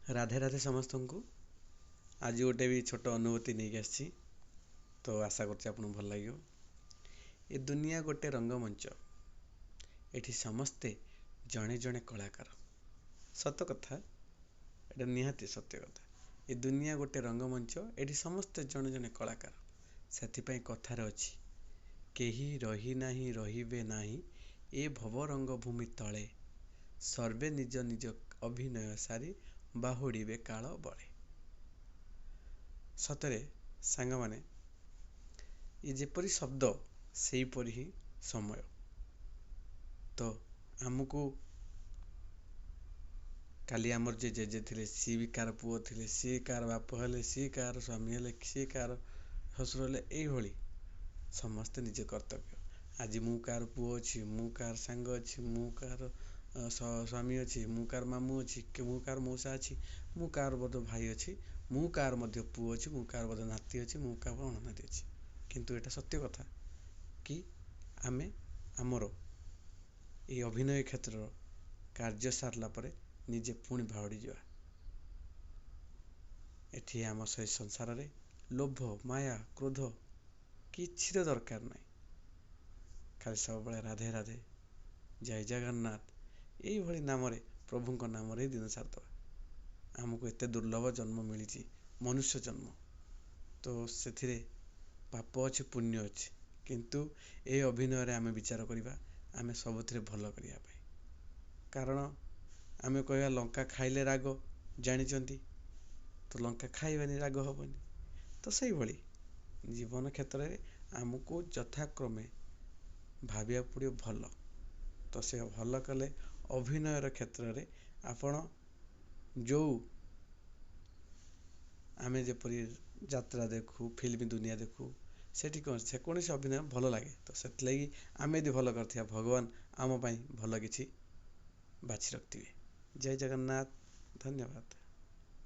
ରାଧେ ରାଧେ ସମସ୍ତଙ୍କୁ। ଆଜି ଗୋଟେ ବି ଛୋଟ ଅନୁଭୂତି ନେଇକି ଆସିଛି, ତ ଆଶା କରୁଛି ଆପଣଙ୍କୁ ଭଲ ଲାଗିବ। ଏ ଦୁନିଆ ଗୋଟେ ରଙ୍ଗମଞ୍ଚ, ଏଠି ସମସ୍ତେ ଜଣେ ଜଣେ କଳାକାର। ସତ କଥା, ଏଇଟା ନିହାତି ସତ୍ୟ କଥା। ଏ ଦୁନିଆ ଗୋଟେ ରଙ୍ଗମଞ୍ଚ, ଏଠି ସମସ୍ତେ ଜଣେ ଜଣେ କଳାକାର। ସେଥିପାଇଁ କଥାରେ ଅଛି, କେହି ରହି ନାହିଁ ରହିବେ ନାହିଁ ଏ ଭବ ରଙ୍ଗଭୂମି ତଳେ, ସର୍ବେ ନିଜ ନିଜ ଅଭିନୟ ସାରି ବାହୁଡ଼ିବେ କାଳ ବଳେ। ସତରେ ସାଙ୍ଗମାନେ, ଏ ଯେପରି ଶବ୍ଦ ସେହିପରି ହିଁ ସମୟ। ତ ଆମକୁ କାଲି ଆମର ଯିଏ ଜେଜେ ଥିଲେ, ସିଏ ବି କାହାର ପୁଅ ଥିଲେ, ସିଏ କାହାର ବାପ ହେଲେ, ସିଏ କାହାର ସ୍ୱାମୀ ହେଲେ, ସିଏ କାହାର ଶ୍ୱଶୁର ହେଲେ। ଏଇଭଳି ସମସ୍ତେ ନିଜ କର୍ତ୍ତବ୍ୟ। ଆଜି ମୁଁ କାହାର ପୁଅ ଅଛି, ମୁଁ କାହାର ସାଙ୍ଗ ଅଛି, ମୁଁ କାହାର ସ୍ୱାମୀ ଅଛି, ମୁଁ କାହାର ମାମୁଁ ଅଛି, କି ମୁଁ କାହାର ମଉସା ଅଛି, ମୁଁ କାହାର ମଧ୍ୟ ଭାଇ ଅଛି, ମୁଁ କାହାର ମଧ୍ୟ ପୁଅ ଅଛି, ମୁଁ କାହାର ମଧ୍ୟ ନାତି ଅଛି, ମୁଁ କାହାର ଅଣନାତି ଅଛି। କିନ୍ତୁ ଏଇଟା ସତ୍ୟ କଥା କି ଆମେ ଆମର ଏଇ ଅଭିନୟ କ୍ଷେତ୍ରର କାର୍ଯ୍ୟ ସାରିଲା ପରେ ନିଜେ ପୁଣି ବାହୁଡ଼ି ଯିବା। ଏଠି ଆମ ସେଇ ସଂସାରରେ ଲୋଭ, ମାୟା, କ୍ରୋଧ କିଛିର ଦରକାର ନାହିଁ। ଖାଲି ସବୁବେଳେ ରାଧେ ରାଧେ, ଜୟ ଜଗନ୍ନାଥ, ଏଇଭଳି ନାମରେ, ପ୍ରଭୁଙ୍କ ନାମରେ ଦିନ ସାରିଦେବା। ଆମକୁ ଏତେ ଦୁର୍ଲଭ ଜନ୍ମ ମିଳିଛି, ମନୁଷ୍ୟ ଜନ୍ମ। ତ ସେଥିରେ ପାପ ଅଛି, ପୁଣ୍ୟ ଅଛି, କିନ୍ତୁ ଏ ଅଭିନୟରେ ଆମେ ବିଚାର କରିବା ଆମେ ସବୁଥିରେ ଭଲ କରିବା ପାଇଁ। କାରଣ ଆମେ କହିବା ଲଙ୍କା ଖାଇଲେ ରାଗ, ଜାଣିଛନ୍ତି ତ, ଲଙ୍କା ଖାଇବାନି, ରାଗ ହେବନି। ତ ସେଇଭଳି ଜୀବନ କ୍ଷେତ୍ରରେ ଆମକୁ ଯଥାକ୍ରମେ ଭାବିବାକୁ ପଡ଼ିବ ଭଲ। ତ ସେ ଭଲ କଲେ ଅଭିନୟର କ୍ଷେତ୍ରରେ ଆପଣ ଯେଉଁ ଆମେ ଯେପରି ଯାତ୍ରା ଦେଖୁ, ଫିଲ୍ମ ଦୁନିଆ ଦେଖୁ, ସେଠି କ'ଣ ଯେକୌଣସି ଅଭିନୟ ଭଲ ଲାଗେ। ତ ସେଥିଲାଗି ଆମେ ଯଦି ଭଲ କରିଥିବା, ଭଗବାନ ଆମ ପାଇଁ ଭଲ କିଛି ବାଛି ରଖିଥିବେ। ଜୟ ଜଗନ୍ନାଥ, ଧନ୍ୟବାଦ।